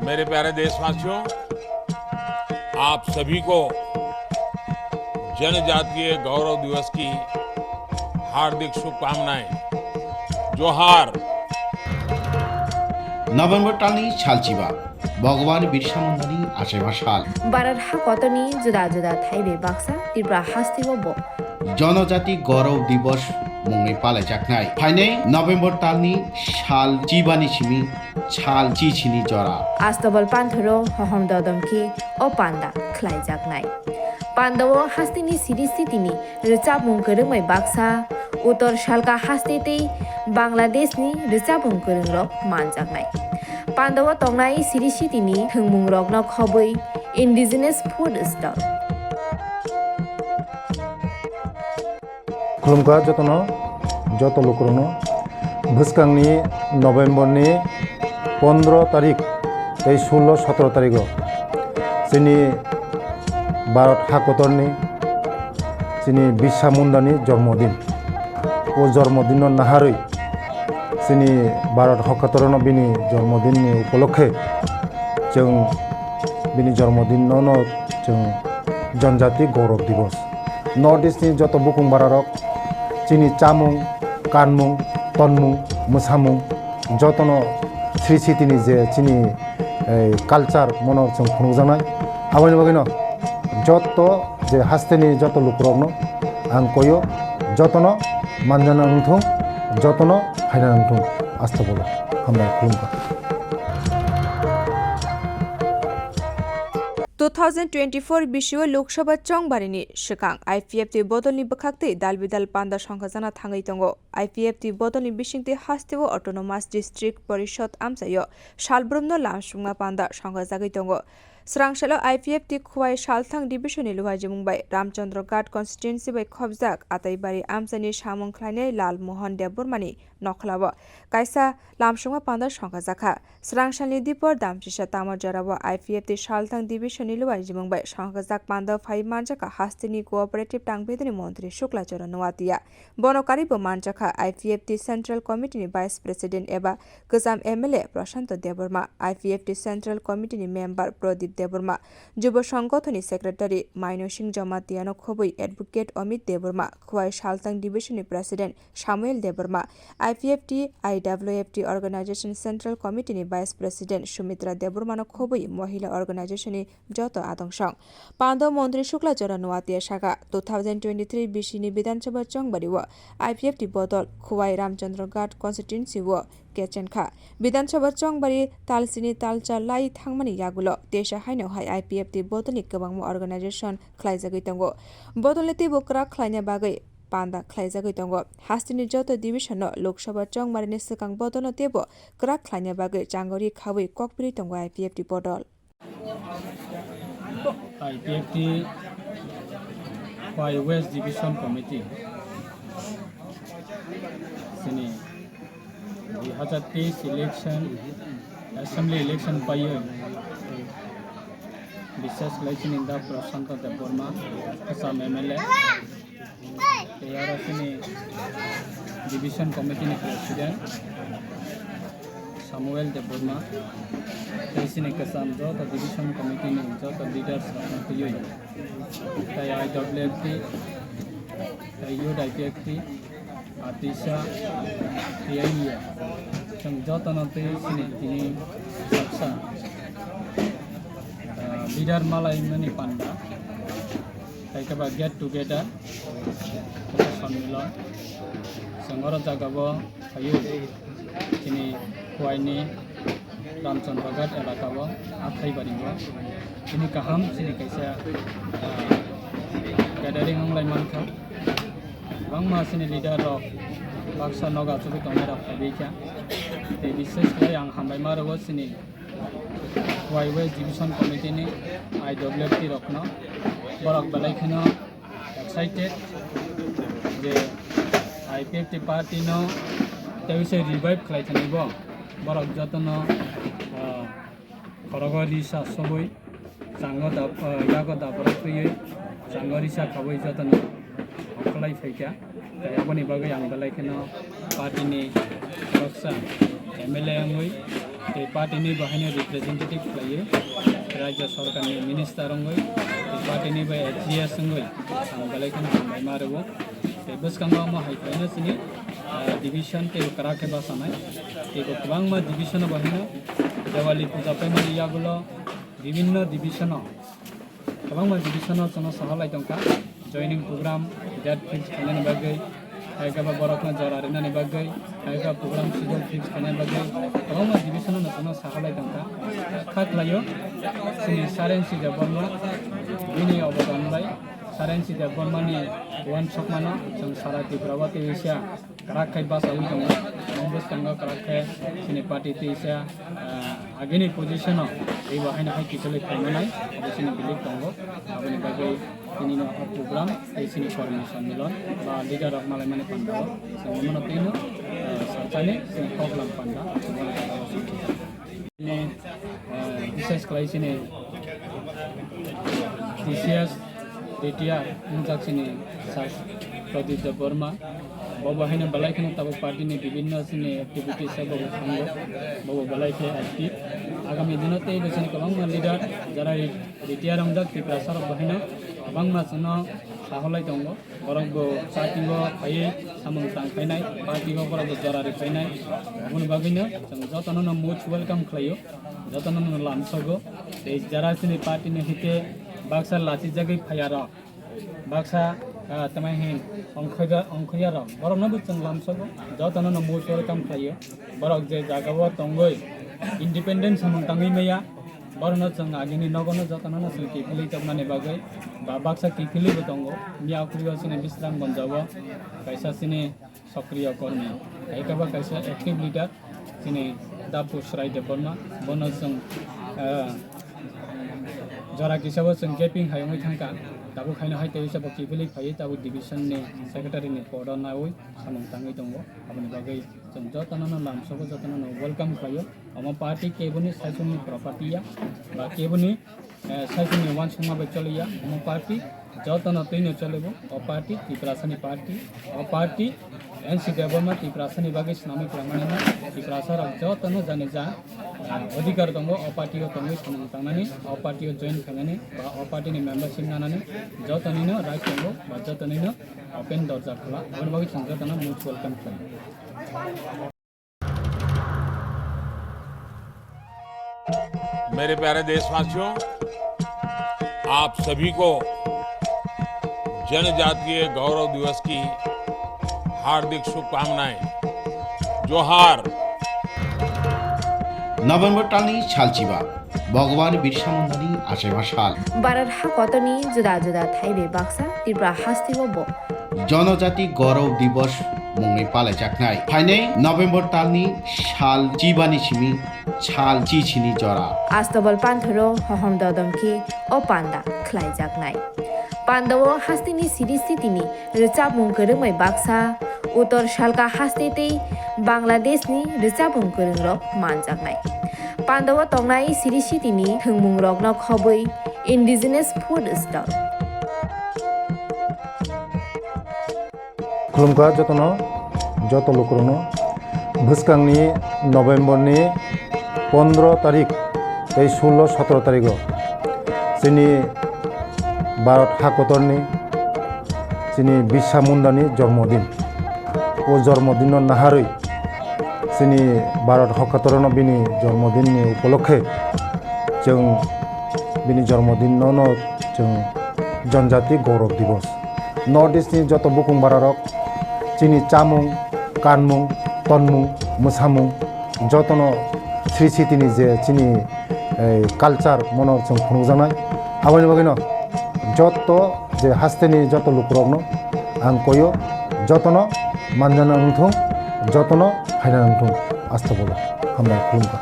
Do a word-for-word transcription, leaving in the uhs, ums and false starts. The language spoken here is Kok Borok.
मेरे प्यारे देशवासियों, आप सभी को जनजातीय गौरव दिवस की हार्दिक शुभकामनाएं। जोहार। November talni salchiba, Bhagwan Birsa Mundani achaiba sal. Bharat hakotorni juda juda thaibai baksa Tripura hasteo bo Jonojati Gaurav Divas mungwi palaijaknai. Phainai November talni sal chibani simi sal chichini jora. Astobal panthoro hohom dodom khe o panda khlaijaknai. Pandao hasteni siri sitini rwchapmung kwrwngbai baksa, Uttor Salka haste tei Bangladeshni rwchapmung kwrwngrok manjaknai. Pandao tongnai siri sitini thwngmungrokno khobwi indigenous food stall. Khulumkha jotono, joto lukurokno. Bwskangni November ni pondro tarik tei sullo sotro tarigo chini Bharat hakotorni chini Birsa Mundani jormodin. O jormodinno naharwi chini Bharat hakotorno bini jormodinni upolokhe chwng bini jormodinno no chwng Janjati Gaurav Divas. North East ni joto bukung bararok chini chamung, kanmung, tonmung, mwsamung jotono sri sitini je chini, eh, culture mono chwng phunukjaknai. Aboni bagwino joto je hasteni joto lukurokno ang koyo, jotono manjana wngthung, jotono phaina wngthung. Astagfirullah. Hambai khulumkha. Two thousand twenty-four bisio Lok Sabha chongbarini swkang I P F T bodolni bwkhaktwi dal bidal panda songkhajakna thangwi tongo. I P F T bodolni bisingtwi hasteo Autonomous District Porishod amchaio salbrumno lamsukma panda songkhajagwi tongo. Swrangsalno I P F T Khowai Salthang Division ni luhajimung bai Ramchandra Ghat constituency bai khobjak Ataibari amchaini samung khlainai Lal Mohan Debbarmani nokhlao kaisa lamsukma panda songkhajakha. Swrangsalni dipor damchisa tamo jorao I P F T Salthang Division ni luhajimung bai songkhajak panda phai manjakha hasteni cooperative tangpidini montri Shukla Charan Noatia. Bono karwibo manjakha I P F T Central Committee ni Vice President eba kwcham M L A Prashanto Debbarma, I P F T Central Committee ni member Pradip Debbarma, Jubo Songgothon ni Secretary Maino Singh Jamatia no khobwi Advocate Amit Debbarma, Khowai Salthang Division ni President Samuel Debbarma, I P F T, I W F T Organization Central Committee ni Vice President Sumitra Debbarma no khobwi Mohila Organization ni joto adong song. Pando montri Shukla Charan Noatia saka, two thousand twenty-three bisini Bidhan Sabha chongbari o I P F T bodol Khowai Ramchandra Ghat constituency o kechen kha. Bidhan Sabha chongbari talsini talcha lai thangmani yagulo teisa haino hai I P F T bodolni kwbangma organization khlaijagwi tongo. Bodolni teibo kwrak khlaina bagwi panda khlaijagwi tongo. Hasteni joto division no Lok Sabha chongbarini swkang bodolno teibo kwrak khlaina bagwi changori khawi kokpiri tongo I P F T bodol. I P F T Khowai West Division Committee chini dui hazar teis election, assembly election paiwi, bishesh khlai chini da Prashanto Debbarma, Assam M L A, tei aro chini Division Committee ni President Samuel Debbarma, tei chini kwcham joto Division Committee ni joto leaders rokno twiwi, tei I W F T, tei Youth I P F T, Atisa, tei chwng jotono tei chini tini baksa, ah, leader malai mani panda, tei khe ba get together, khe ba sonnilon. Chwng oro jagao phaiwi chini Khowai ni Ramchandra Ghat elaka o, Athaibari o, chini kaham chini kaisa, ah, gathering wnglai mankha. Kwbangma chini leader rok baksa nogo achugwi tongnai rok phaiwi kha. Tei bishesh khlai ang hambai ma rwo chini Khowai West Division Committee ni I W F T rokno, borok belai kheno excited je I P F T party no tei se revive khlai thani bo borok jotono, ah, khorogo risa sobwi chango dab-, ah, yago dabra twiwi chango risa khabwi jotono hokhlai phaikha. Tei aboni bagwi ang belai kheno party ni baksa M L A wngwi Tei party ni bo haino representative khlaiwi, Rajya Sorkar ni minister wngwi, tei party ni bo H G S wngwi ang belai kheno hambai ma rwo. Tei bwskango omo hai khlaino chini, ah, division tei kwrak khe bachanai. Tei bo kwbangma division o bo haino Diwali puja paimani yagulo bibinno division o kwbangma division o chwngno sahalai tongkha, joining program, date fix khainani bagwi, hai khe ba borokno jora rinani bagwi, hai khe program schedule fix khainani bagwi, kwbangma division o chwngno sahalai tongkha. Kha khlaio, chini Sarensi Debbarma, bini obodan bai Sarensi Debbarmani uansukmano chwng sara Tripura o tei Asia kwrak khe bachaui tongo. Omo bwskango kwrak khe chini party tei sa, ah, agini position o teibo haino hai kiphilwi phaimanai, abo chini belief tongo. Aboni bagwi tini no o program tei chini kormi sonnilon ba leader rok malaimani panda o chwng omono tei no, ah, salsani chini koklam panda. Chini, eh, bises khlai chini T C S, T T R, wngjak chini Sir Pradip Debbarma. Bo bo haino belai kheno tabuk party ni bibinno chini activities o bo bo thango, bo bo belai khe active. Agami dino tei bo chini kwbangma leader jara re-, retire wngjak Tiprasa rok bo haino kwbangma chwngno saholai tongo. Borok bo party o phaiwi samung tang khainai, party o borok bo jora ri khainai. Aboni bagwino chwng jotono no most welcome khlaio, jotono no lamsogo. Tei jara chini party ni hite baksa lachijagwi phaiya rok, baksa, ah, tamai hin ongkhoja-, ongkhoya rok, borokno bo chwng lamsogo, jotono no most welcome khlaio. Borok je jaga o tongwi independent samung tangwi maya, borokno chwng agini nogono jotono no chwng kiphilwi tongmani bagwi ba baksa kiphilwi bo tongo. Miya khulio chini Bisramganj o kaisa chini sokriyo kormi, hai khe bo kaisa active leader chini Dapu Srai Debbarma, bono chwng, ah, jora kisa o chwng gaping hai wngwi thangkha. Tabuk haino hai tei bo kiphilwi phaiwi tabuk division ni secretary ni pod o nawi samung tangwi tongo. Aboni bagwi chwng jotono no lamsogo, jotono no welcome khlaio. Omo party keboni saichung ni property ya, ba keboni, eh, saichung ni uansukma bai choliya. Omo party jotono twino cholibo. O party Tiprasa ni party, o party N C Debbarma Tiprasa ni bagwi swnamwi kwlangmani no Tiprasa rok jotono jani ja, eh, odhikar tongo o party o tongwi samung tangnani, o party o join khainani ba o party ni membership nanani jotonino right tongo ba jotonino open dorja khula. Aboni bagwi chwng jotono most welcome khlaio. मेरे प्यारे देशवासियों, आप सभी को जनजातीय गौरव दिवस की हार्दिक शुभकामनाएं। जोहार। November talni salchiba, Bhagwan Birsa Mundani achaiba sal. Bharat hakotorni juda juda thaibai baksa Tripura hasteo bo Jonojati Gaurav Divas mungwi palaijaknai. Phainai November talni sal chibani simi sal chichini jora. Astobal panthoro hohom dodom khe o panda khlaijaknai. Pandao hasteni siri sitini rwchapmung kwrwngbai baksa, Uttor Salka haste tei Bangladeshni rwchapmung kwrwngrok manjaknai. Pandao tongnai siri sitini thwngmungrokno khobwi indigenous food stall. Khulumkha jotono, joto lukurokno. Bwskangni November ni pondro tarik tei sullo sotro tarigo chini Bharat hakotorni chini Birsa Mundani jormodin. O jormodinno naharwi chini Bharat hakotorno bini jormodinni upolokhe chwng bini jormodinno no chwng Janjati Gaurav Divas. North East ni joto bukung bararok chini chamung, kanmung, tonmung, mwsamung jotono sri sitini je chini, eh, culture mono chwng phunukjaknai. Aboni bagwino joto je hasteni joto lukurokno ang koyo, jotono manjana wngthung, jotono phaina wngthung. Astagfirullah. Hambai, khulumkha.